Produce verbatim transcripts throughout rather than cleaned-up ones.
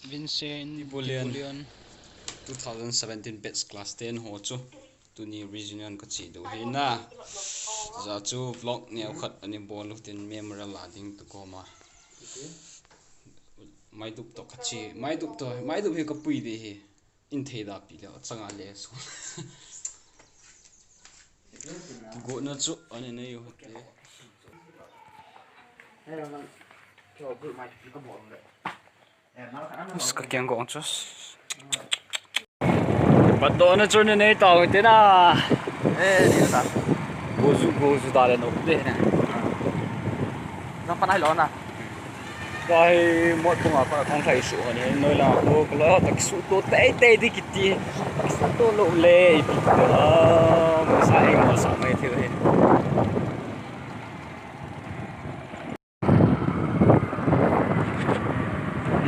Vincent Tibulian. Tibulian. Two thousand seventeen batch class ten ho chu. Tuni reunion ka che diu ahi na. Hijeh chun vlog neo khat ana bol u tin memory la ding tu koma. Maidup toh ka che. Maidup toh, maidup hi ka pui ding ahi. In thei da pi le, changa le su. Go na chu, ani nei u te. Us ka kiang gong chu. Pat do na chu ni nei tau te na. Eh, ni ta. Go zu, go zu da le no te. Jang pa nai lo na. Ka hi Motbung a kona kong thai su ho ni, noi la ho, ka lo tak su to tei tei di kiti. Su to lo le, ipi ti la, ma sa hi, ma sa mai thei hi.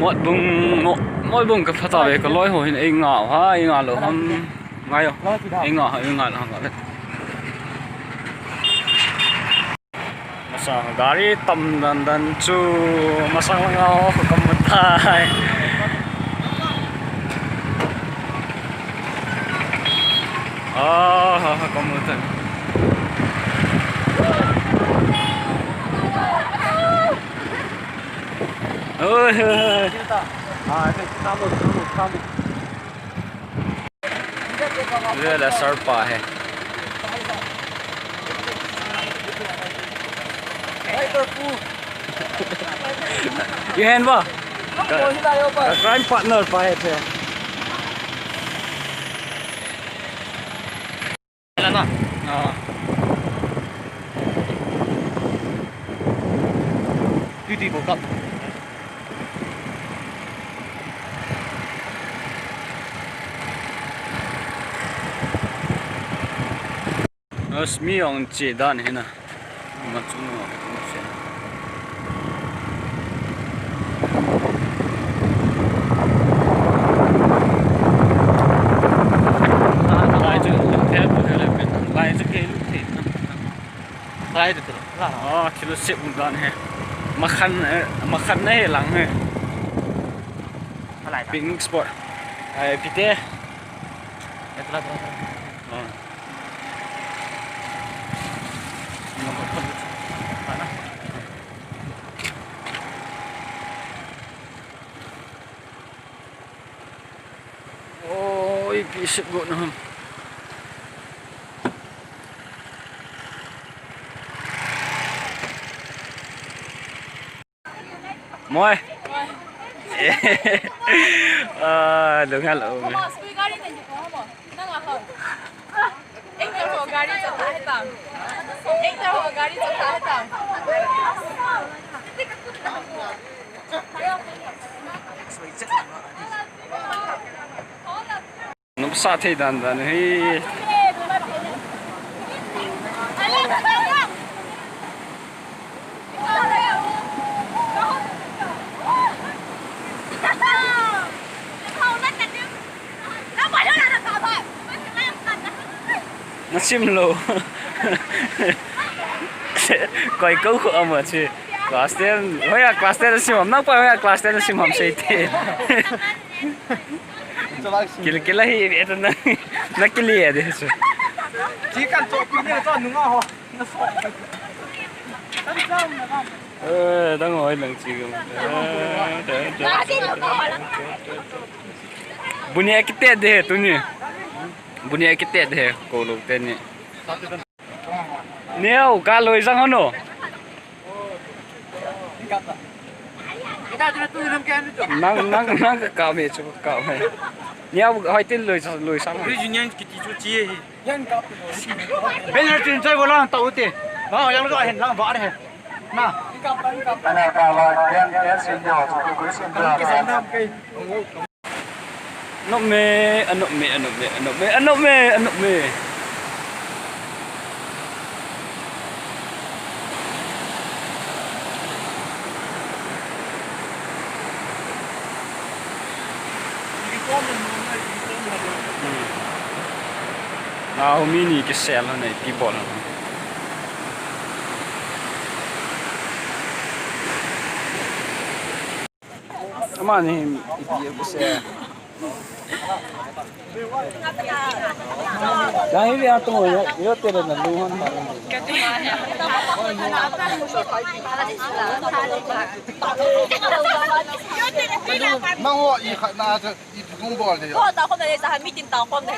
Motbung, Mo-, Motbung ka phat a ve, ka loi ho hin ei nga ha, ei nga lo ham, ngai o. Ei nga ha, ei nga lo ham, ka ve. Masang gari tam dan dan chu masang langa ho ka mu tai. Ah, ha, ha, ka mu tai. Oi, oi, oi. Ah, ito, tamo, tamo, tamo. Ve le, sir pa hi. Ihen ba? Ka, ka crime partner pa hi, te. Lana. Ah. Tui tui bol kap. As mi ong che dan hi na. Ma chu no, ma chu no. Lai chu, lai chu ke lu the. Lai chu ke. Oh, thil sep dan hi. Makhan, eh, makhan na hi lang hi. Picnic spot. Ai, pite. Eh, tula, tula, tula. Oh. Oi, ipi sep go na ham. Moi. Ah, lunghel um e. Ekta ho gari chatha hitam. Ekta ho gari chatha hitam. Nopsa thei dan dan hi. Na sim lou. Koi kou khu ama chi. Class ten. Hoiya class ten sim ham. Nang pa hoiya class ten sim ham sei te. Kil, kila hi ve ta na. Na kili ya de su. Chi kan cho pi ni cho nunga ho. Eh, dang hoi lang chi gam. Eh, dang, dang, dang. Bunia kite de tuni. Bunia kite de ko lo te ni. Neo, ka loi jang hono. Nang, nang, nang ka me chu ka me. Neo, hoi tin loi, loi sang. Reunion kiti chu chi hi. Banner tin chai bola ta ute. Ba yang lo hen lang ba he. Na. Ana ka la ken ken sin yo chu ku sin yo. Anop me, anop me, anop me, anop me, anop me, anop me. Hmm. Naomi ni kisel na ipi bol. Mani ipi ase. Dahil ya tu yo, yo tere na luhan. Nang ho i khat na chu i kung bol de yo. Ko ta ko na le sa meeting ta ko na.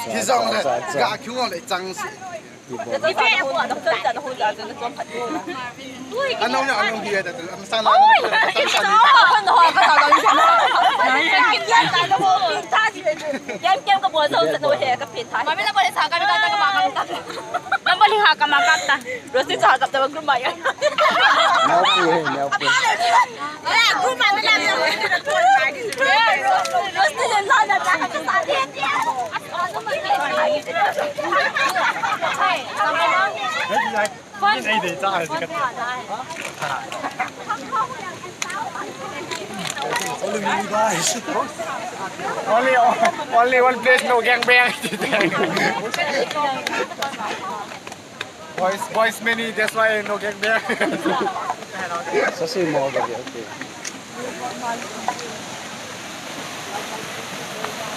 Ki jong le ga kyu le chang si. Anong niya, anong hiya dati? Ang sana. Oi! Ang sana. Yan, yan ka buwan sa usa na wala ka pinta. Mami, nabalik sa kami, tata, ka makakita. Nabalik ha ka makakita. Rosti sa hakap na maglumaya. Naupu eh, naupu. Only, only one place, no gangbang. Boys, boys many, that's why no gangbang. Sasi mo ba, okay.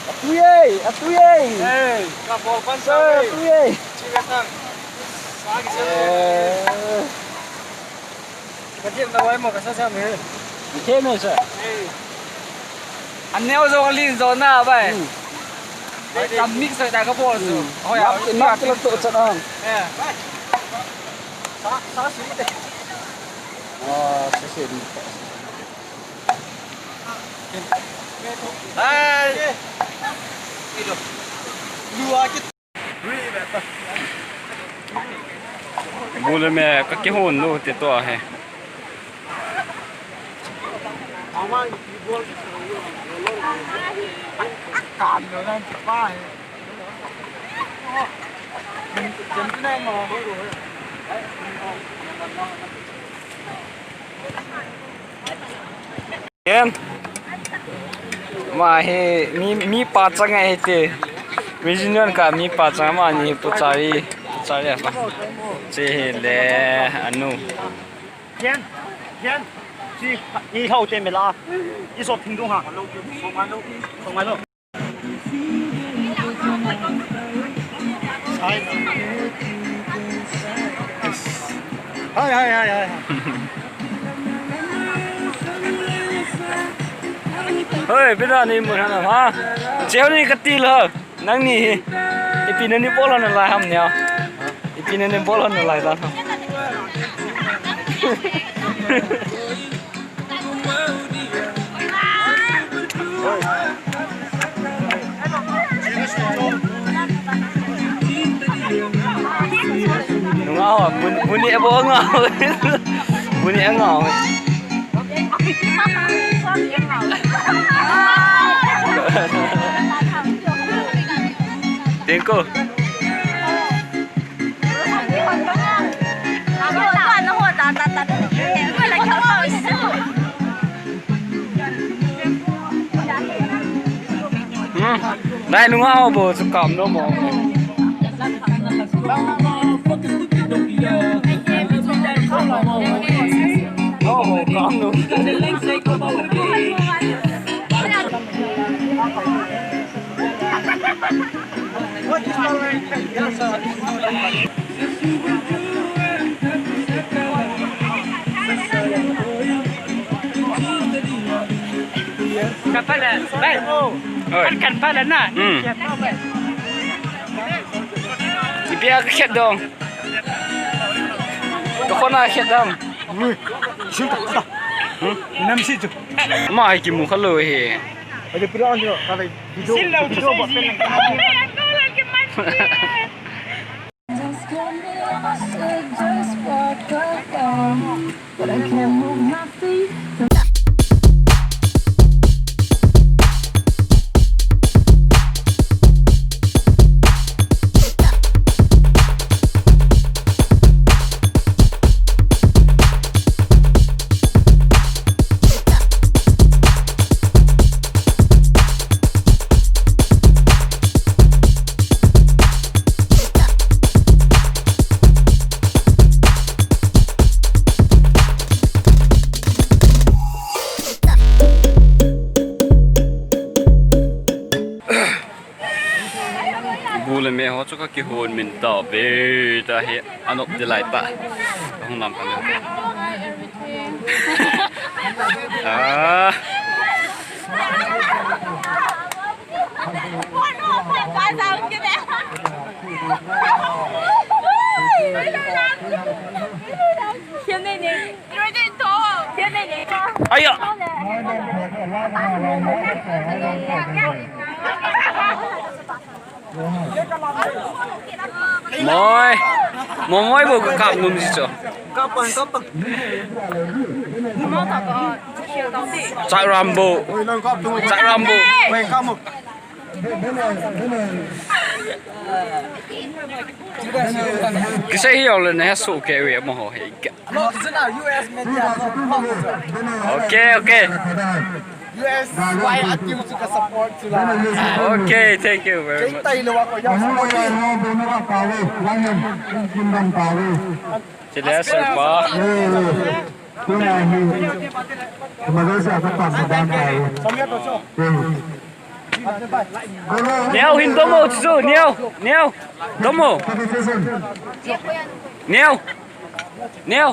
Atuye, atuye. Hey, ka bol pan sa, atuye. Chiga sang. Sagi sa. Eh. Ka jep na wai mo ka sa sa me. Ke me sa. Hey. An neo zo ka lin zo na bai. Hmm. Tam mix sa ta ka bol zo. Hmm. Hoi ya. Map, map la to chan ang. Eh. Sa, sa si de. Ah, sa si de. Hai. Lua ki. Bu le me ka kihon lou te tua hi. Ken. Ama hi mi, mi pachang ahi te. Mi junior ka mi pachang, amani puchari, puchari apa. Che hi le anu. Ken, Ken. Si i hau te mela. I so thing dung ha. Song ma lo. Hai, hai, hai, hai. Hoi, pina ni mun hana ha. Cheu ni ka til ho. Nang ni hi. Ipi na ni bol na lai ham nia. Ipi na ni bol na lai ta. Nunga ho, bun, buni ebo nga ho. Buni nga ho. Tengko. Hmm. Nai nunga ho bo chu kam no mo. Oh, kam no. Kapala, bai. Oi. Kan, kan pala na. Hmm. Ipi a ka khet dong. Ka khona khet dong. Ui. Sim ta, ta. Hmm? Nam si chu. Ma hai kimu kha lou hi. Ade pura an jo, ka video, video ba pen. Just come here, I said just walk around, but I can't move my feet. Chu ka kihon min tah ve ta hi, anop de lai ta. Hung lam ka. Ah. Aya. Moi. Mo moi bo ka kap num si cho. Kap pan, kap pan. Chak Rambo. Chak Rambo. Kisa hi yong le na so ke we mo ho he ka. Okay, okay. U S Y atiu chu ka support chu la. Okay, thank you very much. Kei tai lo wa ko ya support. Chile sir pa. Tuna hi. Madrasa ka pa dan pa. Neo hin domo chu, neo, neo. Domo. Neo. Neo.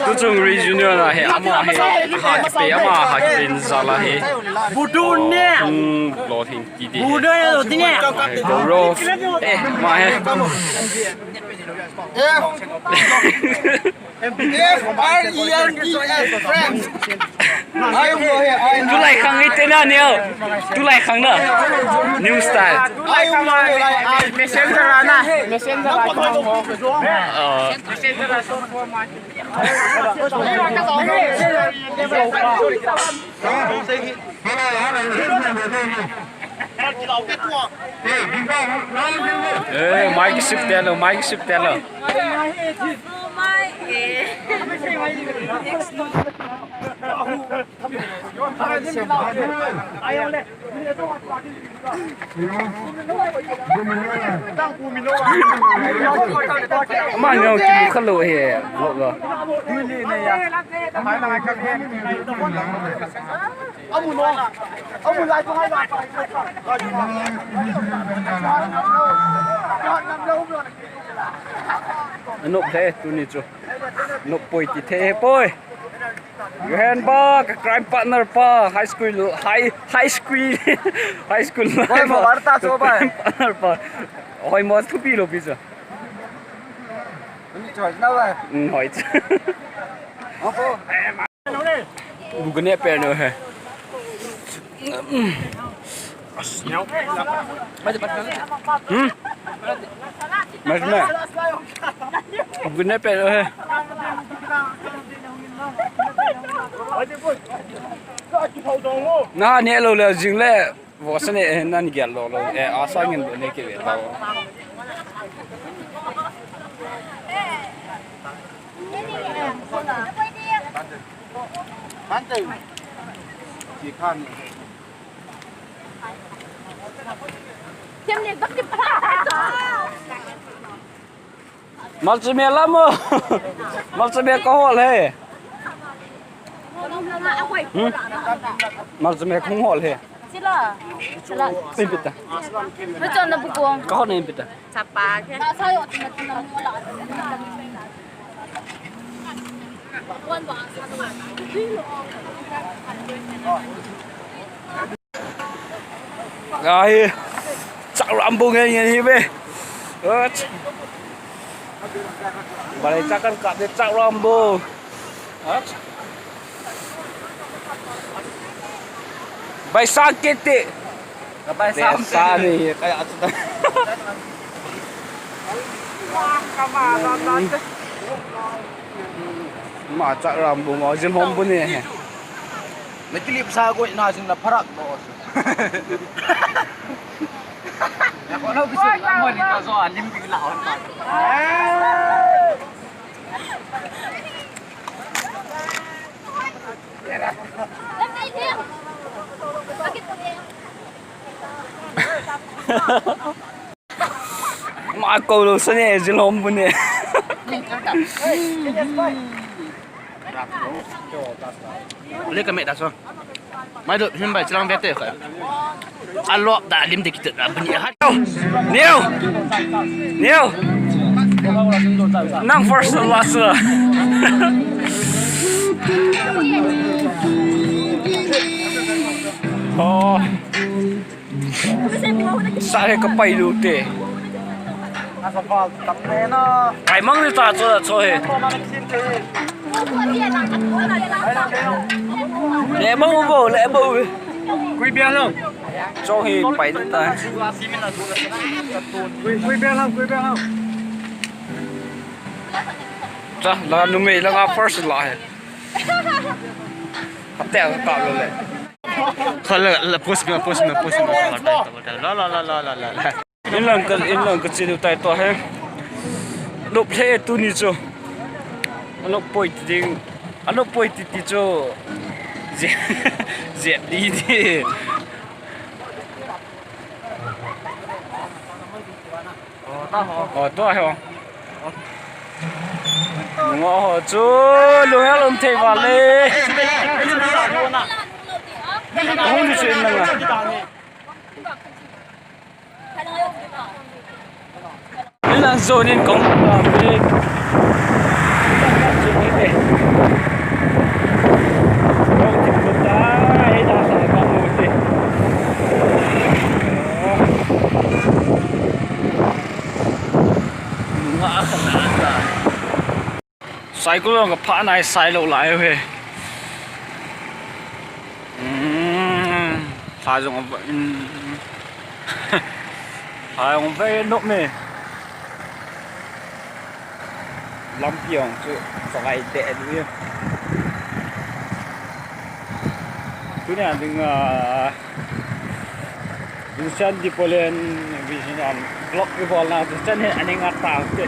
Tuchung regional a hi, ama hi, ha kipe, ama ha kipe in zala hi. Budu ne. Hmm, lo hin ki di. Budu ne lo ti ne. Bro. Eh, ma he. F R E N D S, friends. Tulai khang ite na, Neo. Tulai khang na. New style. Messenger na. Messenger na. Eh, mic sip telo, mic sip telo. Ama neo kimu kha lou he, lou lou. Anop he, tuni chu. Nop poi ti the he poi. Yohan ba, ka crime partner pa, high school, high, high school, high school life pa. Crime partner pa. Hoi mo thupi lou pi chu. Ni choi na ba. Hmm, hoi chu. Opo. Google ne pe no he. Hmm? Mas na. Google ne pe no he. Na ne lou le jing le. Vo sa ne, eh, nan gel lou lou. Eh, asa ngin lou ne ke ve lou. Malchame la mo. Malchame ka hol he. Hmm? Malchame kong hol he. Sila. Sila. Impita. Ka hol na impita. Ahi, Chak Rambo ngen ngen hi ve. Ach. Balei chak kan kap de Chak Rambo. Ach. Bai sa kiti. Bai sa ni kaya ach. Ma Chak Rambo ma jin hom bu ni he. Na kilip sa ko na sin na pharak do. Ya ko lo bisu la mo ni ka zo a lim bi la on pa. Ma ko lo sa ne jin hom bu ni. Le ka me da so. Mai do him bai chilang bete ka. A lop da lim de kit da bani ha. Neo. Neo. Nang first last. Oh. Sa he ka pai lu te. Pai mang ni ta cho cho he. Le mo bo le bo. Kui bia lo. Cho he pai ta. Kui kui bia lo kui bia lo. Cha la numei la nga first la he. Ka te ka lo le. Khala la post me post me post me. La la la la la la. Inlang ka inlang ka chinu tai to he. Lop le tuni chu. Ano poi ti ding. Ano poi ti ti chu. Je je di di. Oh, to ho. Ngo ho chu lunga lom thei vale. Hung ni chu inlang a. Inlang zone in kong ta ve. Kong ti ko ta, ei da sa ka mu te. Nga ka na ta. Cycle ka pha nai sai lo lai he. Pha jong pha jong ve nok me. Lampi jong chu chagai te du. Tunia ding a Vincent de Paul in Vincent an vlog i bol na chu chan he ani nga ta te.